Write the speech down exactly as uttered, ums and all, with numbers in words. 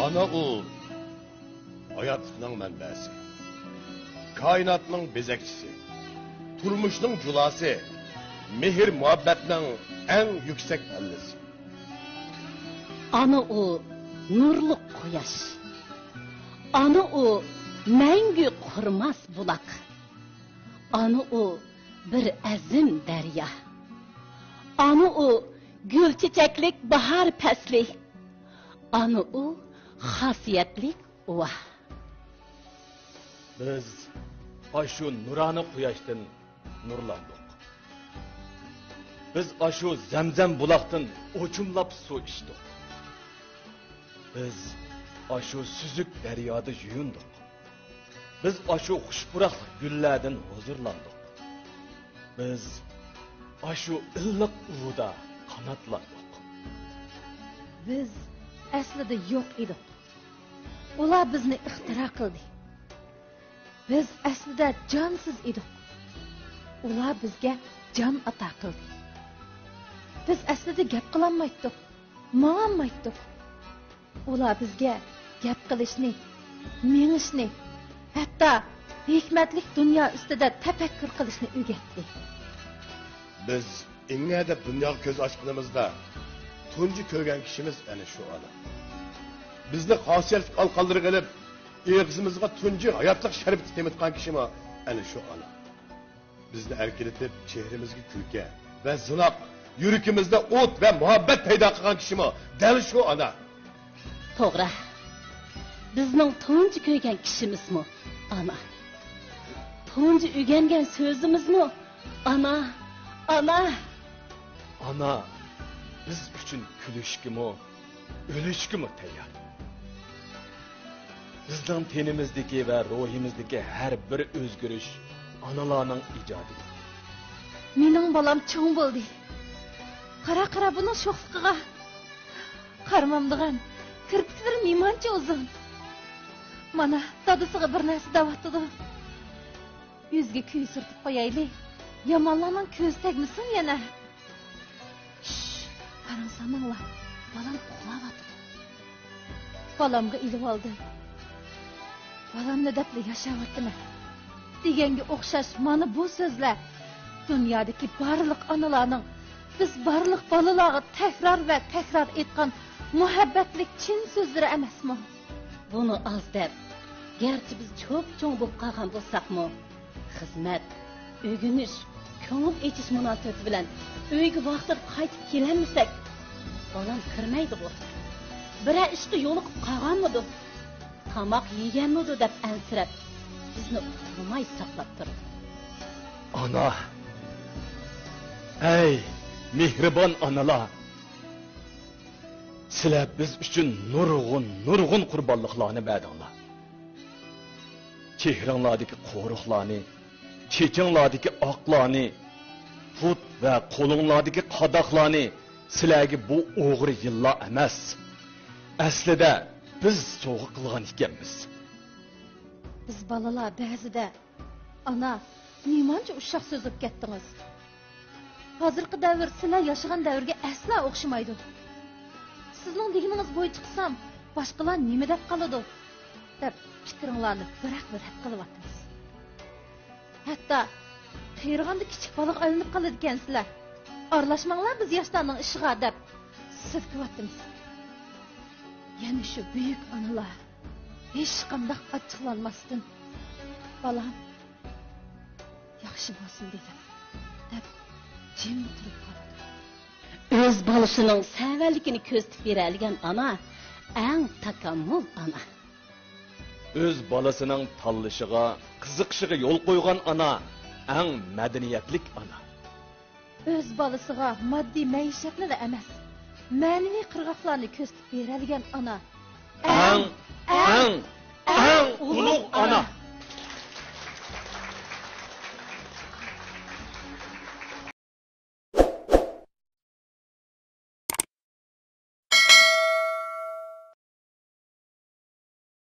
ئانا ئۇ ھاياتلىقنىڭ مەنبەسى، كائىناتنىڭ بېزەكچىسى، تۇرمۇشنىڭ جۇلاسى، مېھىر-مۇھەببەتنىڭ ئەڭ يۈكسەك پەللىسى. ئانا ئۇ نۇرلۇق قۇياش. ئانا ئۇ مەڭگۈ قۇرۇماس بۇلاق. ئانا ئۇ بىر ئەزىم دەريا. ئانا ئۇ گۈل چېچەكلىك باھار پەسلى. ئانا ئۇ خاسىيەتلىك ئۇۋا. بىز ئاشۇ نۇرانە قۇياشتىن نۇرلاندۇق. بىز ئاشۇ زەمزەم بۇلاقتىن ئوچۇملاپ سۇ ئىچتۇق. بىز ئاشۇ سۈزۈك دەريادا يۇيۇندۇق. بىز ئاشۇ خۇش پۇراقلىق گۈللەردىن ھۇزۇرلاندۇق. بىز ئاشۇ ئىللىق ئۇۋىدا قاناتلاندۇق. بىز ئەسلىدە يوق ئىدۇق. ئۇلار بىزنى ئىختىرا قىلدى. بىز ئەسلىدە جانسىز ئىدۇق. ئۇلار بىزگە جان ئاتا قىلدى. بىز ئەسلىدە گەپ قىلالمايتتۇق، ماڭالمايتتۇق. ئۇلار بىزگە گەپ قىلىشنى، مېڭىشنى، ھەتتا ھېكمەتلىك دۇنيا ئۈستىدە تەپەككۇر قىلىشنى ئۆگەتتى. بىز ئىڭە دەپ دۇنياغا كۆز ئاچقىنىمىزدا، تۇنجى كۆرگەن كىشىمىز ئەنە شۇ ئانا. بىزنى خاسىيەتلىك ئالىقانلىرىغا ئېلىپ، ئېغىزىمىزغا تۇنجى ھاياتلىق شەربىتى تېمىتقان كىشىمۇ ئەنە شۇ ئانا. بىزنى ئەركىلىتىپ، چېھرىمىزگە كۈلكە ۋە زىناق، يۈرىكىمىزدە ئوت ۋە مۇھەببەت پەيدا قىلغان كىشىمۇ دەل شۇ ئانا. توغرا. بىزنىڭ تۇنجى كۆرگەن كىشىمىزمۇ ئانا. تۇنجى ئۆگەنگەن سۆزىمىزمۇ ئانا، ئانا. ئانا بىز ئۈچۈن كۈلۈشكىمۇ، ئۆلۈشكىمۇ تەييار. بىزنىڭ تېنىمىزدىكى ۋە روھىمىزدىكى ھەر بىر ئۆزگىرىش ئانىلارنىڭ ئىجادىيىتى. مېنىڭ بالام چوڭ بولدى. قارا، قارا بۇنىڭ شوخلۇقىغا. قارىمامدىغان، كىرپىكلىرى نېمانچە ئۇزۇن. مانا، دادىسىغا بىر نەرسە دەۋاتىدۇ. يۈزگە كۈي سۈرتۈپ قويايلى. يامانلارنىڭ كۆزى تەگمىسۇن يەنە. شش، قاراڭ ساناڭلار، بالام ئۇخلاۋاتىدۇ. بالامغا ئېلىۋالدىم. بالامنى دەپلا ياشاۋاتىمەن دېگەنگە ئوخشاش مانا بۇ سۆزلەر دۇنيادىكى بارلىق ئانىلارنىڭ، بىز بارلىق بالىلارغا تەكرار ۋە تەكرار ئېيتقان مۇھەببەتلىك چىن سۆزلىرى ئەمەسمۇ؟ بۇنى ئاز دەپ، گەرچە بىز چوپچوڭ بولۇپ قالغان بولساقمۇ، خىزمەت، ئۆگىنىش، كۆڭۈل ئېچىش مۇناسىۋىتى بىلەن ئۆيگە ۋاقتىدا قايتىپ كېلەلمىسەك، بالام كىرمەيدىغۇ؟ بىرەر ئىشقا يولۇقۇپ قالغانمىدۇ؟ تاماق يېگەنمىدۇ دەپ ئەنسىرەپ، بىزنى ئۇتۇلماي ساقلاپ تۇرىدۇ. ئانا! ئەي، مېھرىبان ئانىلار! سىلەر بىز ئۈچۈن نۇرغۇن، نۇرغۇن قۇربانلىقلارنى بەردىڭلار. چېھرىڭلاردىكى قورۇقلارنى، چېچىڭلاردىكى ئاقلارنى، پۇت ۋە قولۇڭلاردىكى قاداقلارنى سىلەرگە بۇ ئوغرى يىللار ئەمەس، ئەسلىدە بىز سوۋغا قىلغان ئىكەنمىز. بىز بالىلار بەزىدە، ئانا، نېمانچە ئۇششاق سۆزلەپ كەتتىڭىز؟ ھازىرقى دەۋر سىلەر ياشىغان دەۋرگە ئەسلا ئوخشىمايدۇ. سىزنىڭ دېگىنىڭىز بويىچە قىلسام، باشقىلار نېمە دەپ قالىدۇ؟ دەپ پىكرىڭلارنى بىراقلا رەت قىلىۋاتىمىز. ھەتتا قېرىغاندا كىچىك بالىغا ئايلىنىپ قالىدىكەنسىلەر. ئارىلاشماڭلار بىز ياشلارنىڭ ئىشىغا دەپ سىلكىۋاتىمىز. يەنە شۇ بۈيۈك ئانىلار ھېچقانداق ئاچچىقلانماستىن، بالام، ياخشى بولسۇن دېدىم، دەپ جىم تۇرۇپ قالىدۇ. ئۆز بالىسىنىڭ سەۋەنلىكىنى كۆزىتىپ بېرەلىگەن ئانا ئەڭ تاكامۇل ئانا. ئۆز بالىسىنىڭ تاللىشىغا، قىزىقىشىغا يول قويغان ئانا ئەڭ مەدەنىيەتلىك ئانا. ئۆز بالىسىغا ماددىي مەئىشەتنىلا ئەمەس، مەنىۋى قىرغاقلارنى كۆزىتىپ بېرەلىگەن ئانا ئەڭ، ئەڭ، ئەڭ ئۇلۇغ ئانا.